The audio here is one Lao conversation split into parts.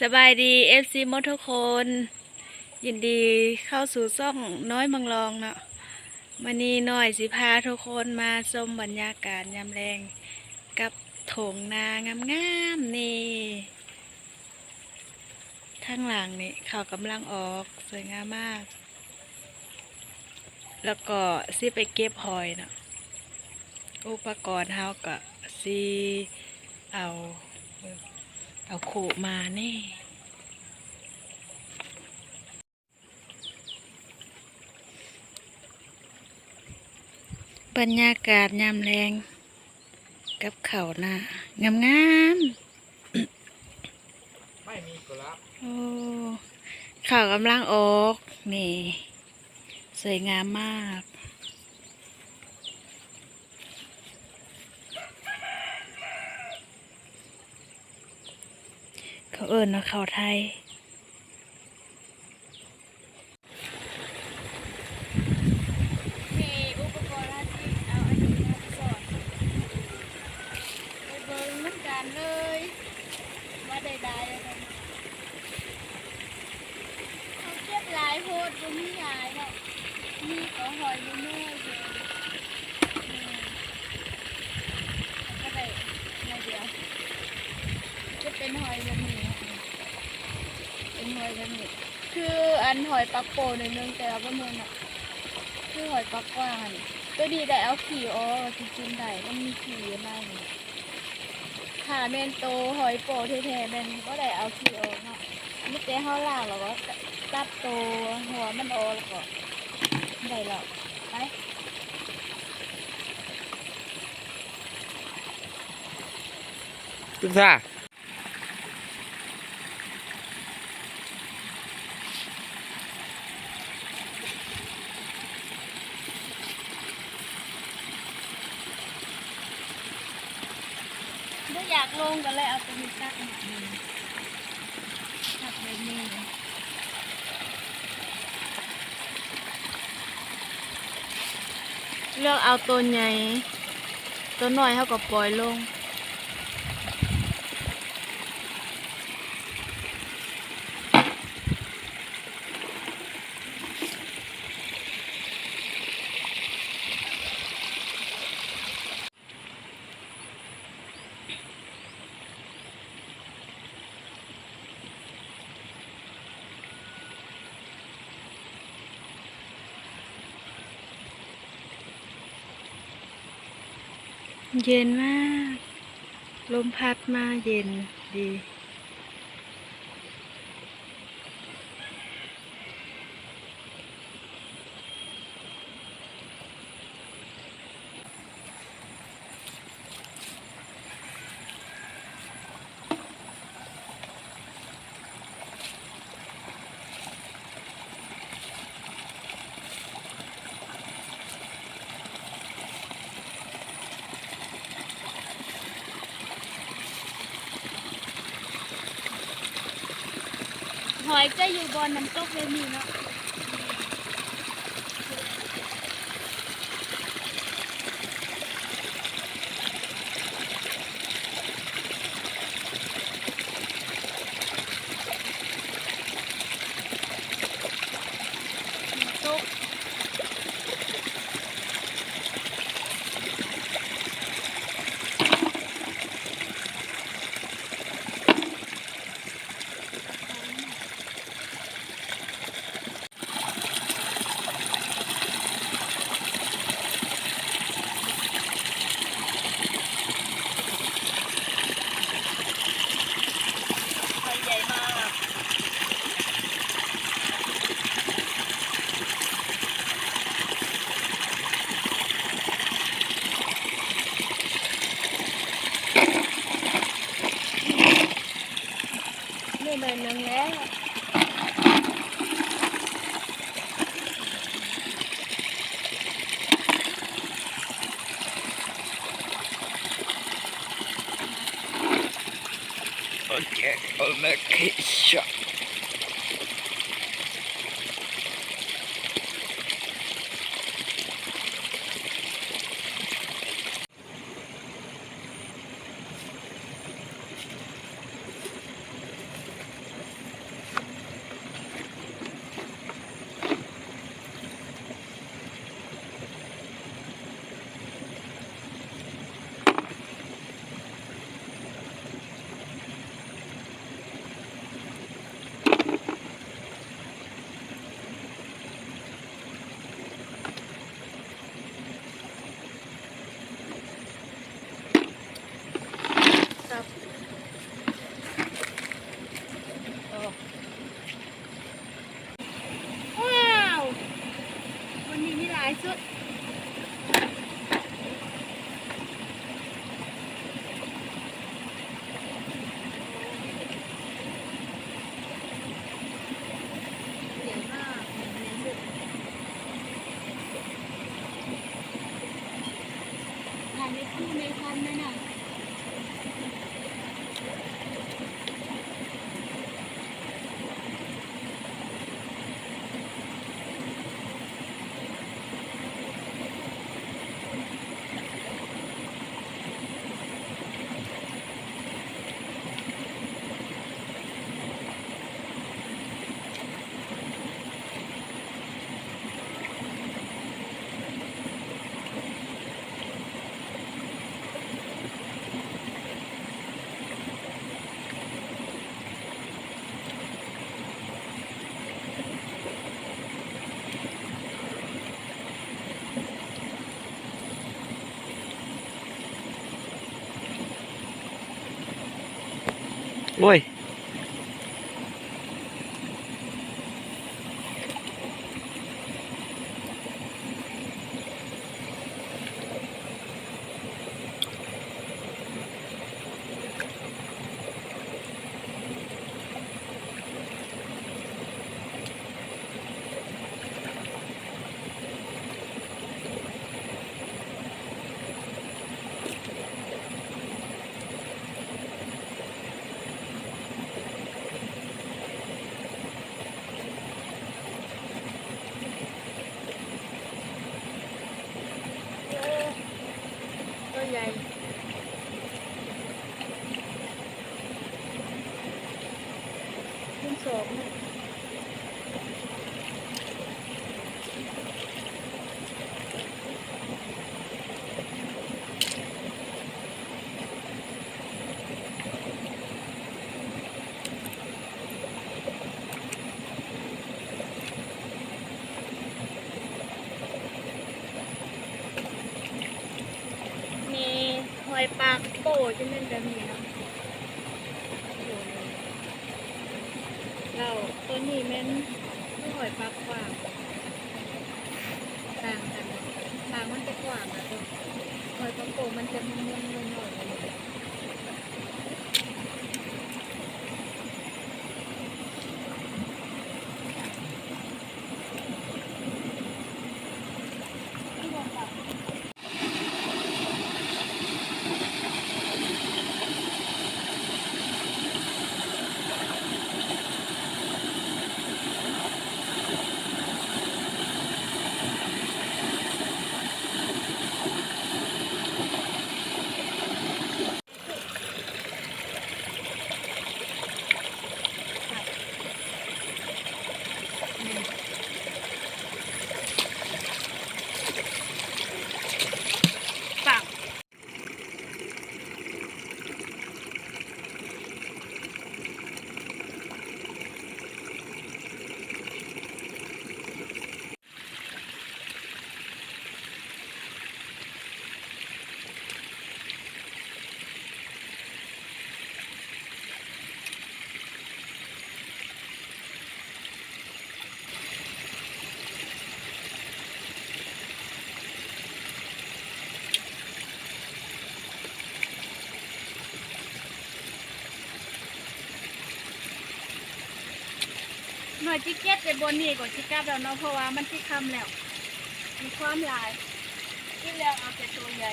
ສະບາຍດີ ເອັຟຊີ ໝົດທຸກຄົນ, ຍິນດີເຂົ້າສູ່ຊ່ອງນ້ອຍເມືອງລອງເນາະ. ມື້ນີ້ນ້ອຍຊິພາທຸກຄົນມາຊົມບັນຍາກາດຍາມແລງກັບທົ່ງນາງາມໆນີ້. ທາງຫຼັງນີ້ເຂົາກຳລັງອອກ ສວຍງາມມາກ. ແລ້ວກໍຊິໄປເກັບຫອຍເນາະ. ອຸປະກອນເຮົາກໍຊິເອົາ ເອົາຄຸມານີ້. ບັນຍາກາດຍາມແລງກັບເຂົ້ານາງາມໆ. ໄມ່ມີກໍລະ ໂອ້ ເຂົ້າກຳລັງອອກນີ້ ສວຍງາມມາກ. ເຂົາເອີ້ນວ່າເຂົ້າໄທ. ມີອຸປະກອນ ເຮົາຊິເອົາອັນນີ້ມາສອນ ໄປເບິ່ງນຳກັນເລີຍວ່າໄດ້ຫຼາຍແລ້ວບໍ່. ເຮົາເກັບຫຼາຍໂພດ ບໍ່ມີຂາຍເນາະ, ມີແຕ່ຫອຍບໍ່ມີເລີຍ. ອືມ ເຮົາກໍໄດ້ໜ້ອຍດຽວ. ຈະເປັນຫອຍແບບນີ້ເນາະ, ເປັນຫອຍແບບນີ້ ຄືອັນຫອຍປາກໂປ້ໜ້ອຍໜຶ່ງ ແຕ່ວ່າບໍ່ແມ່ນເນາະ, ຄືຫອຍປາກກວ້າງຫັ້ນ. ໂຕນີ້ໄດ້ເອົາຂີ້ອອກ ກິນໄດ້ ມັນມີຂີ້ຢູ່ໃນ. ຖ້າແມ່ນໂຕຫອຍໂປ້ແທ້ໆ ແມ່ນບໍ່ໄດ້ເອົາຂີ້ອອກເນາະ, ມີແຕ່ເຮົາລ້າງແລ້ວກໍຕັດໂຕຫົວມັນອອກ ແລ້ວກໍໄດ້ແລ້ວ. ໄປ ປຶກສາ. ບໍ່ຢາກລົງກໍເລີຍເອົາຕົວນີ້ຕັດມາ ນີ້ ຕັດແບບນີ້. ເລືອກເອົາໂຕໃຫຍ່ ໂຕນ້ອຍເຮົາກໍປ່ອຍລົງ. ເຢັນມາກ, ລົມພັດມາເຢັນດີ. ຫອຍຈະຢູ່ບ່ອນນ້ຳຕົກແບບນີ້ເນາະ. หอยใหญ่มาก นี่หน่อยหนึ่งแล้ว โอเค เอามาคิดช็อต ຫ ໂອ້ຍ โอ้ ຕົວໃຫຍ່ ເປັນສອງເນາະ. ມີຫອຍປາກໂປ້ ຈະແມ່ນແບບນີ້ເນາະ. ແລ້ວໂຕນີ້ແມ່ນຫອຍປາກກວ້າງ ຕ່າງກັນ ປາກມັນຈະກວ້າງ ແລ້ວກໍຫອຍປາກໂປ້ມັນຈະມ່ວນໆນ້ອຍໆ. ໜ້ອຍຊິເກັບແຕ່ບ່ອນນີ້ກໍຊິກັບແລ້ວເນາະ ເພາະວ່າມັນຊິຄ່ຳແລ້ວ ມີຄວາມຫຼາຍ ກິນແລ້ວເອົາແຕ່ໂຕໃຫຍ່.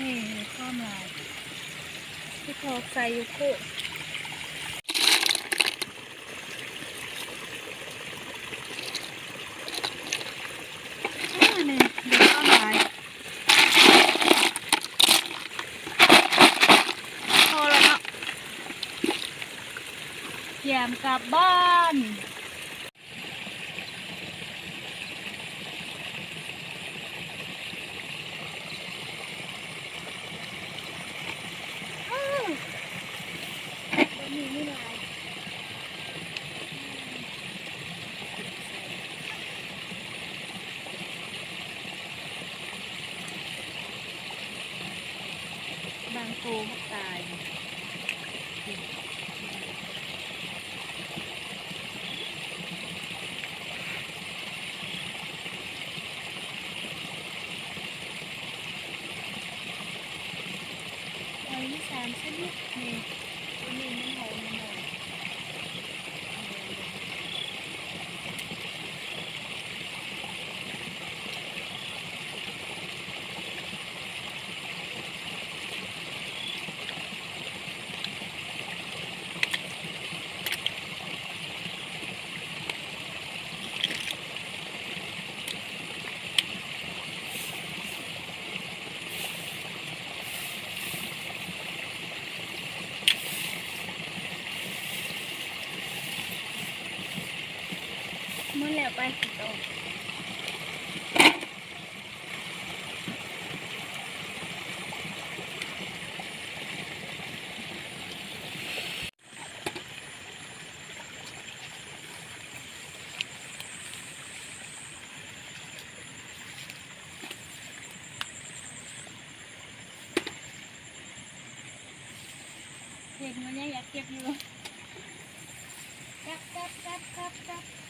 ນີ້ມີຄວາມຫຼາຍ ຊິຖອກໃສ່ຢູ່ໂຄກ. ອາ ນີ້ໄດ້ປາຫຼາຍ ພໍແລ້ວເນາະ ກຽມກັບບ້ານ. ໂຕບັກຕາຍ ໄວ້ມີສາມຊະນິດນີ້ ໂຕນີ້ມັນເຫົ່າໜ້ອຍໆ. ໝົດແລ້ວ ໄປ ເຫັນມັນຍັງຢາກເກັບຢູ່ ກັບ ກັບ ກັບ ກັບ ກັບ.